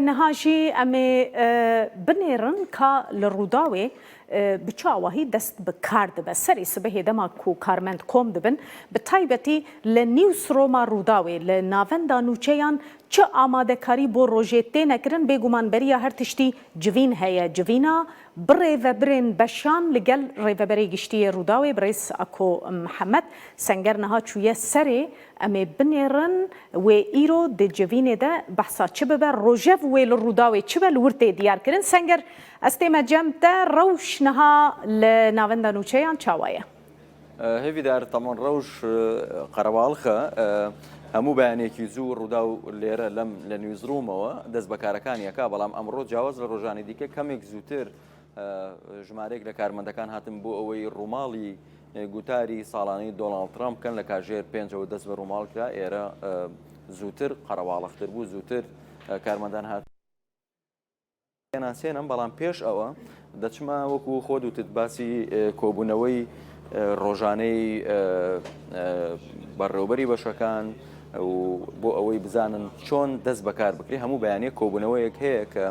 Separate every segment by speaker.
Speaker 1: Niha jî em ê binêrin ka li Rûdawê bi çi awahî dest bi kar dibe. Serê sibehê dema ku karmend kom dibin, bi taybetî li Newsrooma Rûdawê, li navenda nûçeyan çi amadekarî bo rojê têne kirin, bêguman beriya her tiştî civîn heye. Civîna birêvebirên beşan li gel Rêveberê Giştî yê Rûdawê Birêz Ako Mihemed Senger niha çûye serê Em ê binêrin wê îro di civînê de behsa çi bibe, rojev wê li Rûdawê çi be li wir tê diyarkirin. Senger, ez tême cem te, rewş niha li navenda nûçeyan çawa ye?
Speaker 2: Hêvîdar, Taman rewş qerebalix e. Hemû beyanێکی زوو Rûdaw lêre lem لە newsroomەوە دەست بە کارەکانی ئەکا، بەڵام ئەمڕۆ جیاواز لە ڕۆژانی دیکە کەمێک زووتر ژمارەیەک لە کارمەندەکان هاتن بۆ ئەوەی ڕووماڵی گوتاری ساڵانەی دۆناڵد ترامپ بکەن لە کاژێر پێنجەوە دەست بە ڕووماڵ کرا ئێرە زووتر قەرەواڵختر بوو زووتر کارمەندان هات ناسێنم بەڵام پێش ئەوە دەچمە وەکو خۆ دوتت باسی کۆبوونەوەی ڕۆژانەی بەڕێوبەری بەشەکان و بۆ ئەوەی بزانن چۆن دەست بەکار بکرێ هەموو بەیانە کۆبوونەوەیەک هەیە کە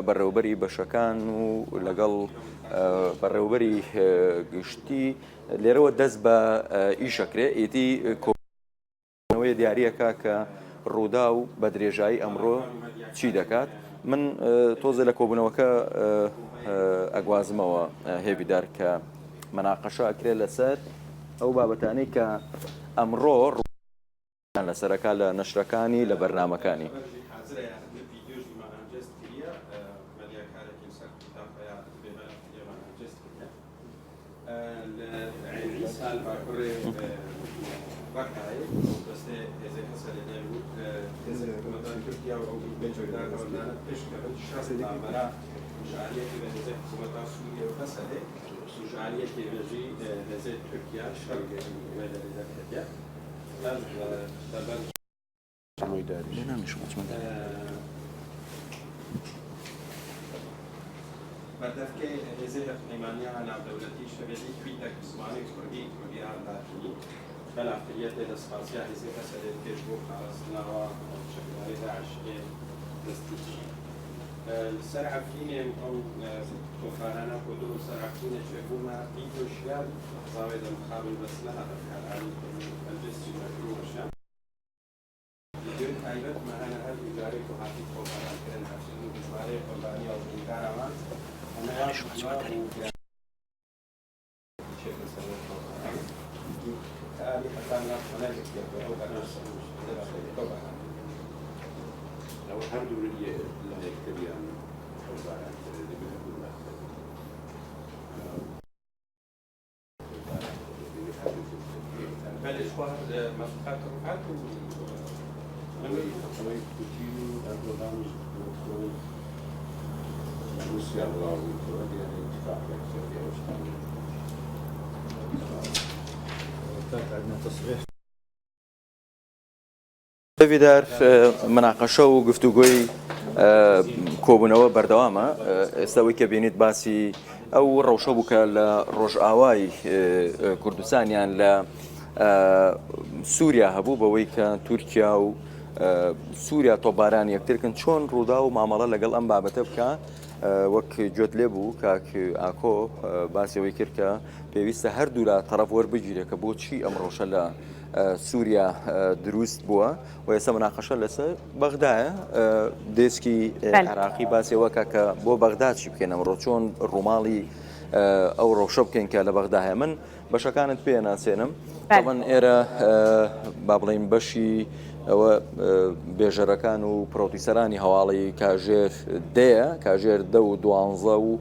Speaker 2: بەڕێوەبەری بەشەکان و لەگەڵ بەڕێوەبەری گشتی لێرەوە دەست بە ئیشەکرێ ئیدی کۆنەوەی دیارەکە کە ڕوودا و بە درێژایی ئەمڕۆ چی دەکات من تۆزێ لە کۆبوونەوەکە ئەگوازمەوە هێویدار کە مناقەشە ئەکرێت لەسەر ئەو بابەتانەی کە ئەمڕۆ لەسەرەکە لە نەشرەکانی لە بەرنامەکانی. هێڤیدار مناقەشە و گفتوگۆی کۆبوونەوە بەردەوامە ئێستا ئەوەی کە بینیت باسی ئەو ڕەوشە بوو کە لە ڕۆژئاوای کوردستانیان لە سووریا هەبوو بەوەی کە تورکیا و سووریا تۆپباران یەکترکن چۆن ڕوودا و مامەڵە لەگەڵ ئەم بابەتە بکە وەک گوێت لێ بوو کاک ئاکۆ باسی ئەوەی کرد کە پێویستە هەردوولا تەڕەف وەربگیرێ کە بۆچی ئەم ڕەوشە لە سووریا دروست بووە و ئێستا مناقەشە لەسەر بەغدایە دێسکی عراقی باسی ئەوە کە کە بۆ بەغدا چی بکەین ئەمڕۆ چۆن ڕووماڵی ئەو ڕەوشە بکەین کە لە بەغدا هەیە من بەشەکانت پێ ناسێنم من ئێرە با بڵین بەشی ئەوە بێژەرەکان و پرۆدیسەرانی هەواڵی کاژێر دەیە کاژێر دە و دوانزە و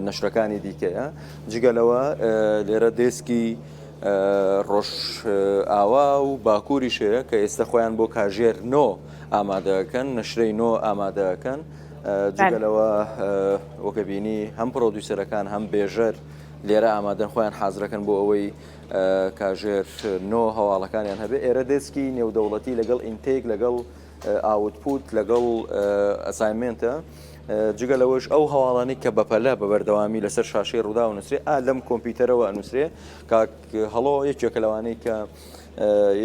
Speaker 2: نەشرەکانی دیکەیە جگە لەوە لێرە دێسکی ڕۆژئاوا و باکووریش هەیە کە ئێستا خۆیان بۆ کاژێر نۆ ئامادەکەن نەشرەی نۆ ئامادەکەن جگە لەوە وەکە بینی هەم پرۆدیسەرەکان هەم بێژەر لێرە ئامادەن خۆیان حازرەکەن بۆ ئەوەی کاژێر نۆ هەواڵەکانیان هەبێ ئێرە دێسکی نێودەوڵەتی لەگەڵ intake لەگەڵ output لەگەڵ assignment ە جگە لەوەش ئەو هەواڵانەی کە بەپەلە بە بەردەوامی لەسەر شاشەی ڕووداو نووسرێ ئا لەم کۆمپیوتەرەوە ئەنووسرێ کاک هەڵۆ یەکێکە لەوانەی کە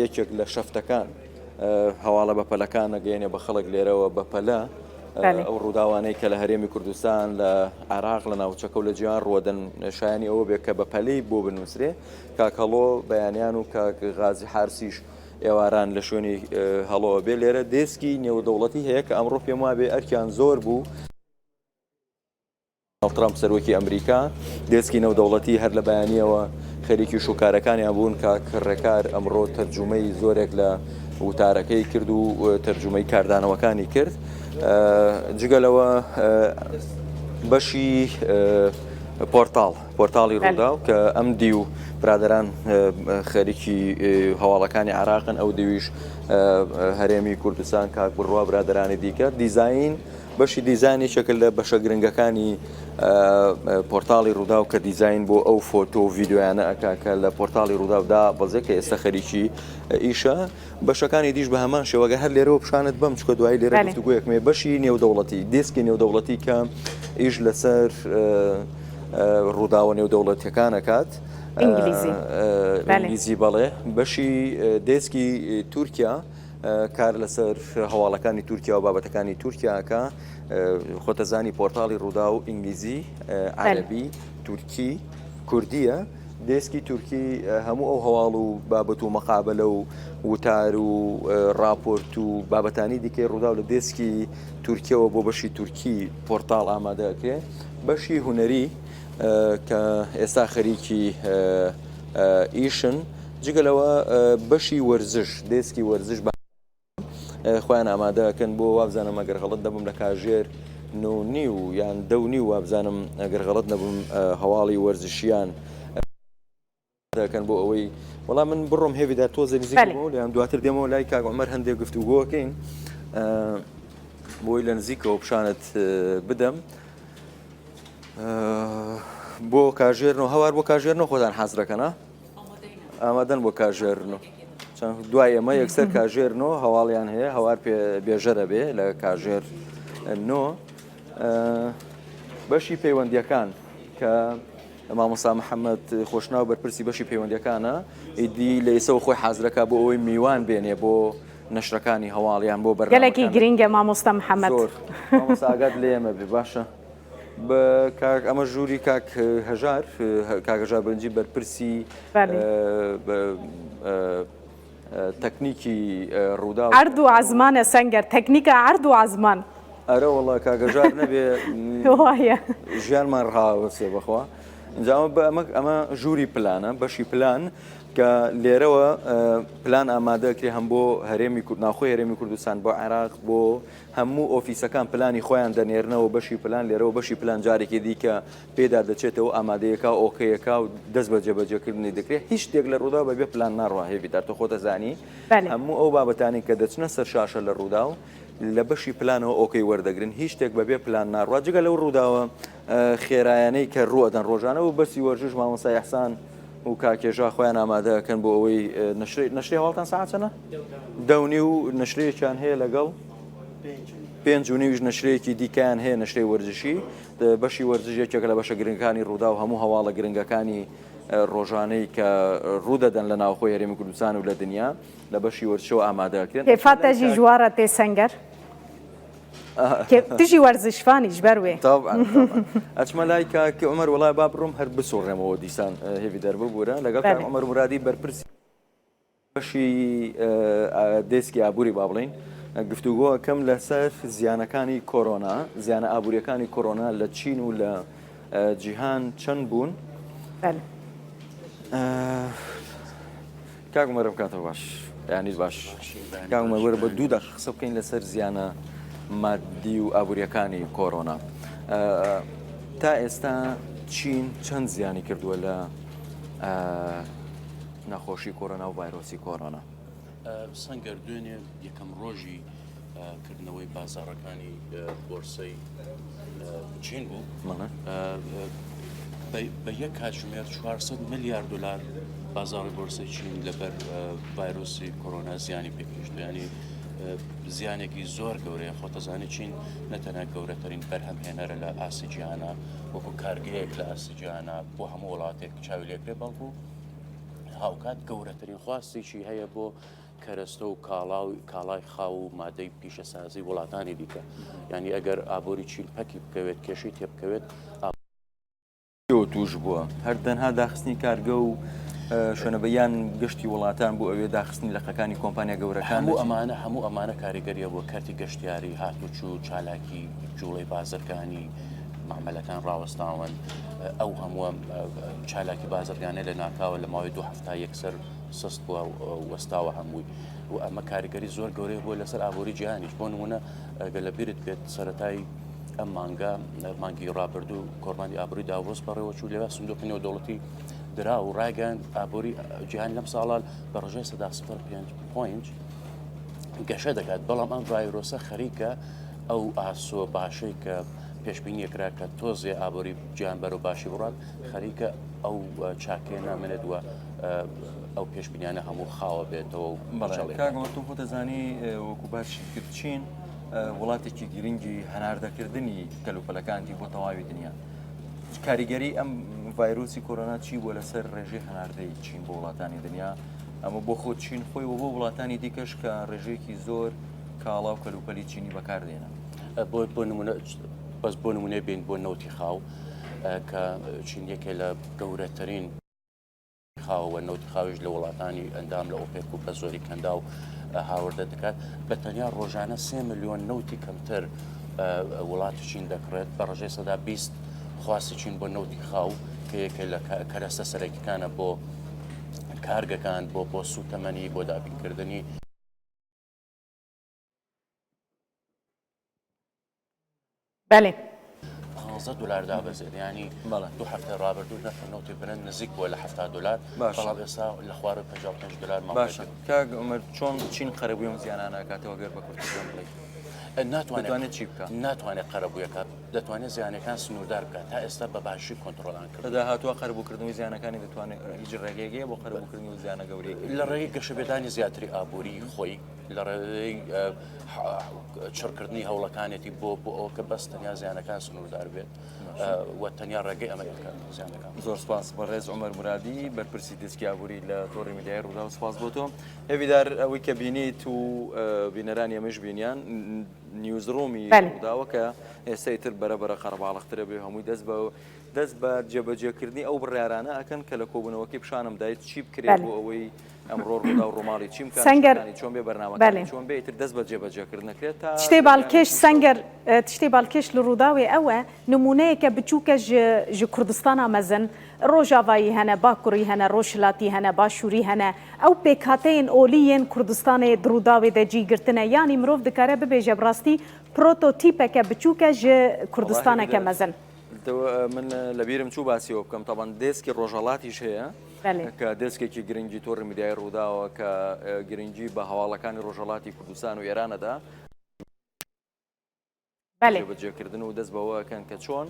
Speaker 2: یەکێک لە شەفتەکان هەواڵە بەپەلەکان نەگەێنێ بە خەڵک لێرەوە بەپەلە. ئەو ڕووداوانەی کە لە هەرێمی کوردستان لە عێراق لە ناوچەکە و لە جیهان ڕووەدەن شایانی ئەوە بێت کە بە پەلەی بۆ بنووسرێ. کاک هەڵۆ بەیانیان و کاک غازی حارسیش ئێواران لە شوێنی هەڵۆ بێ. لێرە دێسکی نێودەوڵەتی هەیە کە ئەمڕۆ پێم وابێ ئەرکیان زۆر بوو. دۆناڵد ترەمپ سەرۆکی ئەمریکا، دێسکی نێودەوڵەتی هەر لە بەیانییەوە خەریکی شوکارەکانیان بوون، کاک ڕێکار ئەمڕۆ تەرجومەی زۆرێک لە وتارەکەی کرد و تەرجومەی کاردانەوەکانی کرد. جگە لەوە بەشی پۆرتاڵ پۆرتاڵی ڕووداو کە ئەم دیو برادەران خەریکی هەواڵەکانی عراقن ئەو دیویش هەرێمی کوردستان کاک بڕوا برادەرانی دیکە دیزین بەشی دیزاین یەکێکە لە بەشە گرنگەکانی پۆرتاڵی ڕووداو کە دیزاین بۆ ئەو فۆتۆ و ڤیددیویانە ئەکا کە لە پۆرتاڵی ڕووداودا بەزێ کە ئێستا خەریکی ئیشە بەشەکانی دیش بە هەمان شێوەگە هەر لێرەوە پیشانت بەم چکە دوایی لێرە گفتوگۆیەکمێ بەشی نێودەوڵەتی دێسکی نێودەوڵەتی کە ئیش لەسەر ڕووداوە نێودەوڵەتیەکان ئەکات ئینگلیزی بەڵێ بەشی دێسکی تورکیا کار لەسەر هەواڵەکانی تورکیا و بابەتەکانی تورکیا ئەکا خۆتەزانی پۆرتاڵی ڕوودا و ئینگلیزی عەربی تورکی کوردیە دێسکی تورکی هەموو ئەو هەواڵ و بابەت و مەقابلە و وتار و راپۆرت و بابەتانی دیکەی ڕوودا لە دێسکی تورکیەوە بۆ بەشی تورکی پۆرتاڵ ئامادەکرێ بەشی هونەری کە ئێستا خەریکی ئیشن جگە لەوە بەشی وەرزش دێسکی وەرزش بە خۆیان ئامادەکەن بۆ وابزانم ئەگەر غەڵت نەبم لە کاژێر نۆ نیو یان دە و نیو وابزانم ئەگەر غەڵت نەبم هەواڵی وەرزشیان دەکەن بۆ ئەوەی وەڵام من بڕۆم هێویدا تۆزێ نزیک بۆ یان دواتر دێمەوە لای کاک عمر هەندێک گفتوگۆکەین بۆی لە نزیکەوە پیشانت بدەم. بۆ کاژێر نۆ هەوار بۆ کاژێر نۆ خۆتان حازرەکەنا ئامادەن بۆ کاژێر نۆ دوای ئێمە یەکسەر کاژێر نۆ هەواڵیان هەیە هەوار پێ بێژەرە بێ لە کاژێر نۆ بەشی پەیوەندیەکان کە مامۆسا محەممەد خۆشناو بەرپرسی بەشی پەیوەندیەکانە ئیدی لە ئێسەوە خۆی حازرەکە بۆ ئەوەی میوان بێنێ بۆ نەشرەکانی هەواڵیان بۆ بەرنامەکان.
Speaker 1: گەلەکی گرینگە مامۆستا محەمەد.
Speaker 2: زۆر مامۆستا ئاگات لێمە بێ باشە بە کاک ئەمە ژووری کاک هەژار کاک هەژار برنجی بەرپرسی تەکنیکی ڕوودا
Speaker 1: عەرد و عەزمانە سەنگەر تەکنیکە عەرد و عەزمان.
Speaker 2: ئەرە وەڵا کاک هەژار نەبێ
Speaker 1: وایە
Speaker 2: ژیانمان ڕاوەسێ بەخوا ئینجا ئەمە ئەمە ژووری پلانە بەشی پلان کە لێرەوە پلان ئامادە کرێ هەم بۆ هەرێمی کورد ناوخۆی هەرێمی کوردستان بۆ عێراق بۆ هەموو ئۆفیسەکان پلانی خۆیان دەنێرنەوە بەشی پلان لێرەوە بەشی پلان جارێکی دیکە پێدا دەچێتەوە ئامادەیەکا و ئۆکەیەکا و دەست بە جێبەجێکردنی دەکرێت هیچ شتێک لە ڕووداو بەبێ پلان ناڕوا هێڤیدار تۆ خۆت ئەزانی هەموو ئەو بابەتانەی کە دەچنە سەر شاشە لە ڕووداو لە بەشی پلانەوە ئۆکەی وەردەگرن هیچ شتێک بەبێ پلان ناڕوا جگە لەو ڕووداوە خێرایانەی کە ڕووئەدەن ڕۆژانە و بەسی وەرزش مامۆستا ئیحسان و کاک هێژا خۆیان ئامادە ئەکەن بۆ ئەوەی نەشرەی نەشرەی هەواڵتان سەعات چەنە؟ دە و نیو نەشرەیەکیان هەیە لەگەڵ 5 و نیویش نەشرەیەکی دیکەیان هەیە نەشرەی وەرزشی بەشی وەرزش یەکێکە لە بەشە گرنگەکانی ڕوودا و هەموو هەواڵە گرنگەکانی ڕۆژانەی کە ڕوودەدەن لە ناوخۆی هەرێمی کوردستان و لە دنیا لە بەشی وەرزشەوە ئامادەکرێن.
Speaker 1: کێفا تەژی ژوارە تێ سەنگەر. تژی وەرزشفانی ژبەر وێ.
Speaker 2: طبعا طبعا ئەچمە لای کاک عومەر وەڵا با بڕۆم هەر بسوڕێمەوە دیسان هێڤی دەر ببورە لەگەڵ کاک عومەر مورادی بەرپرسی بەشی دێسکی ئابووری با بڵین گفتوگۆ ئەکەم لەسەر زیانەکانی کۆرۆنا زیانە ئابووریەکانی کۆرۆنا لە چین و لە جیهان چەند بوون کاک عومەرم کاتەوە باش یانیش باش کاک عومەر وەرە بە دوو دەقیقە قسە بکەین لەسەر زیانە مادی و ئابووریەکانی کۆرۆنا تا ئێستا چین چەند زیانی کردووە لە نەخۆشی کۆرۆنا و ڤایرۆسی کۆرۆنا؟
Speaker 3: سەنگەر دوێنێ یەکەم ڕۆژی کردنەوەی بازاڕەکانی بۆرسەی چین بوو بە یەک کاتژمێر 400 ملیار دلار بازاڕی بۆرسەی چین لەبەر ڤایرۆسی کۆرۆنا زیانی پێگەیشت ینی زیانێکی زۆر گەورەیە خۆتەزانی چین نەتەنها گەورەترین بەرهەمهێنەرە لە ئاستی جیهانە وەکو کارگەیەک لە ئاستی جیهانە بۆ هەموو وڵاتێک چاوی لێکرێ بەڵکو هاوکات گەورەترین خواستێکی هەیە بۆ. کەرەستە و کاڵا و کاڵای خاو و مادەی پیشەسازی وڵاتانی دیکە. یانی ئەگەر ئابووری چین پەکی بکەوێت، کێشەی تێبکەوێت،
Speaker 2: چیەوە توش بووە؟ هەر تەنها داخستنی کارگە و شوێنە بە یان گەشتی وڵاتان بۆ ئەوێ داخستنی لقەکانی کۆمپانیا گەورەکان
Speaker 3: هەموو ئەمانە هەموو ئەمانە کاریگەریە بۆ کەرتی گەشتیاری هاتوچوو چالاکی جوڵەی بازرگانی مامەلەکان ڕاوەستاون ئەو هەمووە چالاکی بازرگانە لە ناکاوە لە ماوەی دو هەفتا یەکسەر سست بووە وەستاوە هەمووی و ئەمە کاریگەری زۆر گەورەی بووە لەسەر ئابووری جیهانیش بۆ نمونە گەر لە بیرت بێت سەتای ئەم مانگە مانگی ڕابردوو کۆڕبەندی ئابووری داڤۆس بەڕێوەچوو لەوێ سندوقی نێودەوڵەتی درا و ڕایگەیاند ئابووری جیهان لەم ساڵە بە ڕێژەی 0.5 point گەشە دەکات بەڵام ئەم ڤایرۆسە خەریکە ئەو ئاسۆ باشەی کە پێشبینیە کرا کە تۆزێ ئابووری جیهان بەرەو باشی بڕات خەریکە ئەو چاکەیە نامێنێت وە ئەو پێشبینیانە هەموو خاوە بێتەوە و
Speaker 2: بەڵێ کاک عومەر تۆ خۆت دەزانی وەکو باسیشت کرد چین وڵاتێکی گرنگی هەناردەکردنی کەلوپەلەکانتی بۆ تەواوی دنیا کاریگەری ئەم ڤایرۆسی کۆرۆنا چی بووە لەسەر ڕێژەی هەناردەی چین بۆ وڵاتانی دنیا ئەمە بۆ خۆ چین خۆی و بۆ وڵاتانی دیکەش کە ڕێژەیەکی زۆر کاڵا و کەلوپەلی چینی بەکاردێنن
Speaker 3: بۆ بۆ نمونە بەس بۆ نمونە بین بۆ نەوتی خاو کە چین یەکێ لە گەورەترین خاوە و نەوتی خاویش لە وڵاتانی ئەندام لە ئۆپێک و بە زۆری کەنداو هاوردە دەکات، بە تەنیا ڕۆژانە سێ ملیۆن نەوتی کەمتر وڵاتی چین دەکڕێت، بە ڕێژەی 20% خواستی چین بۆ نەوتی خاو کە یەکێ لە کەرەستە سەرەکیەکانە بۆ کارگەکان بۆ بۆ سووتەمەنی بۆ دابینکردنی.
Speaker 1: بەێ.
Speaker 3: 15 دلار دابەزێت ینی دو هەفتە ڕابردوو نرخ نەوتی برنج نزیک بووە لە 70 دلار بەڵام ئێستا لە خوارە 55 دلار
Speaker 2: باشە کاک عمر چۆن چین قەرەبووی ئەم زیانانە ئەکاتەوە گەر بە کورتی پێم بڵێی
Speaker 3: ناتوانێت
Speaker 2: چی بکات
Speaker 3: ناتوانێت قەرەبوویەکە دەتوانێت زیانەکان سنووردار بکات تا ئێستا بە باشی کۆنتترۆلان
Speaker 2: کرد لە داهاتووە قەرەبووکردنەوەی زیانەکانی دەتوانێت هیچ ڕێگەیەک بۆ قەرەبووکردنەوەی زیانە گەورەیەک
Speaker 3: لە ڕێگەی گەشەپێدانی زیاتری ئابووری خۆی لە ڕێگەی چڕکردنی هەوڵەکانێتی بۆ بۆ ئەوە کە بەس تەنیا زیانەکان سنووردار بێت و تەنیا ڕێگەی ئەمە زیانەکان.
Speaker 2: زۆر سپاس بەڕێز عومەر مورادی بەرپرسی دەسکی ئابووری لە تۆڕی میدیای ڕووداو سپاس بۆ تۆ. هێڤیدار ئەوەی کە بینیت و بینەرانی ئەمەش بینیان newsroom ی ڕووداوە کە ئێستا ئیتر بەرە بەرە قەرەباڵغترە بێ هەمووی دەست بە دەست بە جێبەجێکردنی ئەو بڕیارانە ئەکەن کە لە کۆبوونەوەکەی پیشانم دایت چی بکرێت بۆ ئەوەی ئەمڕۆ ڕووداو ڕووماڵی چی بکات،
Speaker 1: سەنگەر
Speaker 2: شتەکانی چۆن بێ، بەرنامەکانی
Speaker 1: بەلێ.
Speaker 2: چۆن بێ، ئیتر دەست بە جێبەجێکردن ئەکرێت تا
Speaker 1: تشتێ بالکێش
Speaker 2: بڕیارێکی شەو.
Speaker 1: سەنگەر تشتێ بالکێش لە ڕووداوێ ئەوە نموونەیەکە بچووکە ژ ژ کوردستانا مەزن ڕۆژاڤایی هەنە باکوڕی هەنە ڕۆژهلاتی هەنە باشووری هەنە ئەو پێکهاتەیên ئۆلی yên کوردستانێ د ڕووداوێ دە جی گرتنە یانی مرۆڤ دکارە ببێژە بڕاستی پرۆتۆتیپەکە بچووکە ژ
Speaker 2: وەڵا
Speaker 1: کوردستانەکە
Speaker 2: هێڤیدار
Speaker 1: مەزن.
Speaker 2: من لەبیرم چوو باسی ئەوە بکەم تەبعەن دێسکی ڕۆژهەڵاتیش هەیە کە دێسکێکی گرنگی تۆڕی میدیای ڕووداوە کە گرنگی بە هەواڵەکانی ڕۆژهەڵاتی کوردستان و ئێرانەدا جێبەجێکردن و دەست بەوەکەن کە چۆن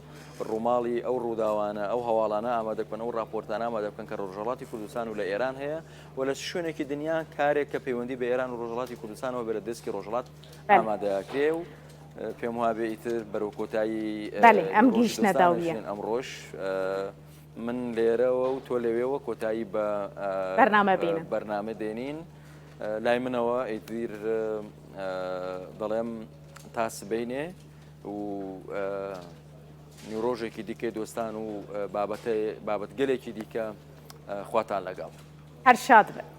Speaker 2: ڕووماڵی ئەو ڕووداوانە ئەو هەواڵانە ئامادە بکەن ئەو ڕاپۆرتانە ئامادە بکەن کە ڕۆژهەڵاتی کوردستان و لە ئێران هەیە و لە شوێنێکی دنیا کارێک کە پەیوەندی بە ئێران و ڕۆژهەڵاتی کوردستانەوە بێ لە دێسکی ڕۆژهەڵات ئامادەکرێ و پێم وابێ ئیتر بەرەو کۆتایی
Speaker 1: بەلێ ئەم گەیشتنە داویە.
Speaker 2: ئەمڕۆش من لێرەوە و تۆ لەوێوە کۆتایی بە
Speaker 1: بەرنامە بینن
Speaker 2: بەرنامە دێنین لای منەوە ئیتر دەڵێم تا سبەینێ و نیوڕۆژێکی دیکەی دۆستان و بابەتە بابەتگەلێکی دیکە خواتان لەگەڵ.
Speaker 1: هەر شاد بن.